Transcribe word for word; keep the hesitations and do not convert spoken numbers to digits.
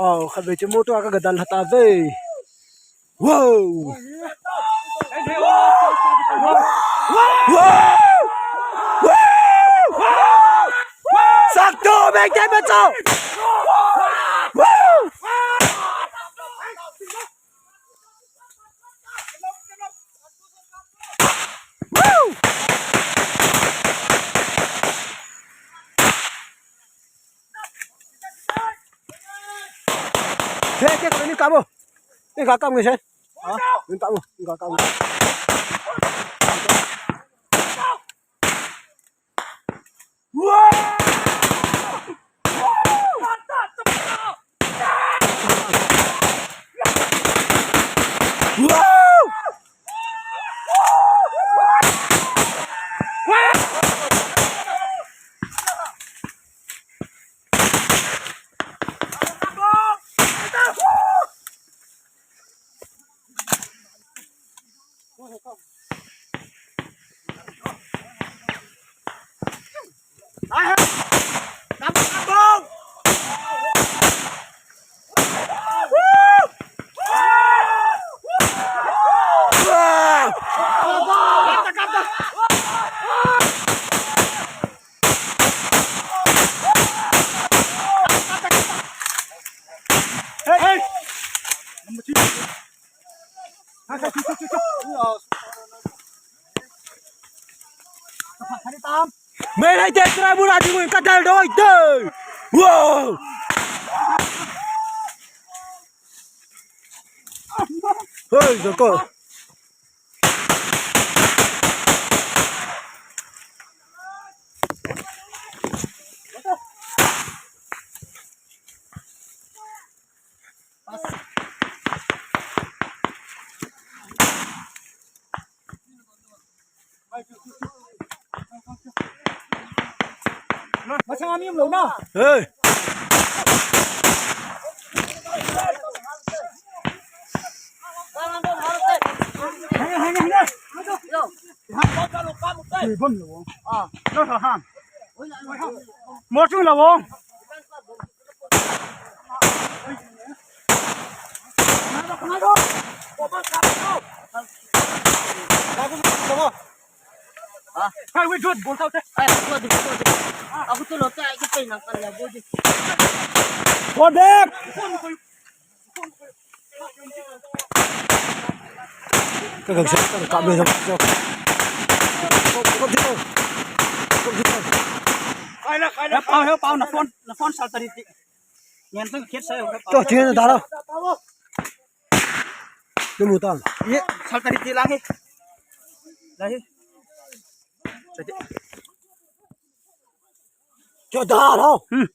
Wow, khatvei chu motor a ka gadal lha tave. Wow! Wow! Wow! Wow! Saktu, bek jai bacho! Wow! Wow! Hey, hey, hey, ni kamo. Ni ka kam ni sen. Ha? Ni kamo, ni ka kam. Wow! Wow! Hey, hey! Meilhei te try bu ra di mu ka dal doi te. Wow! Hey, Joko. Masang ami um lo na. Hey. Hanya, hanya, hanya. Yo. Bom lo. Ah. Lo sa han. Mo chung lo. Hey, wait, dude, bol tau te. Hey, bol, bol, bol. Aku tu lo te, ai, kita inang kan ya, bol, bol. Bol back. Ka gang sa ka me sa. Kaila, kaila. Pau, pau, na phone, na phone sa tari ti. Ngen tang kit sa yo. To, chen da lo. Ni mu tang. Ye, sa tari ti lang he. Lai. Cho da lo. Hmm.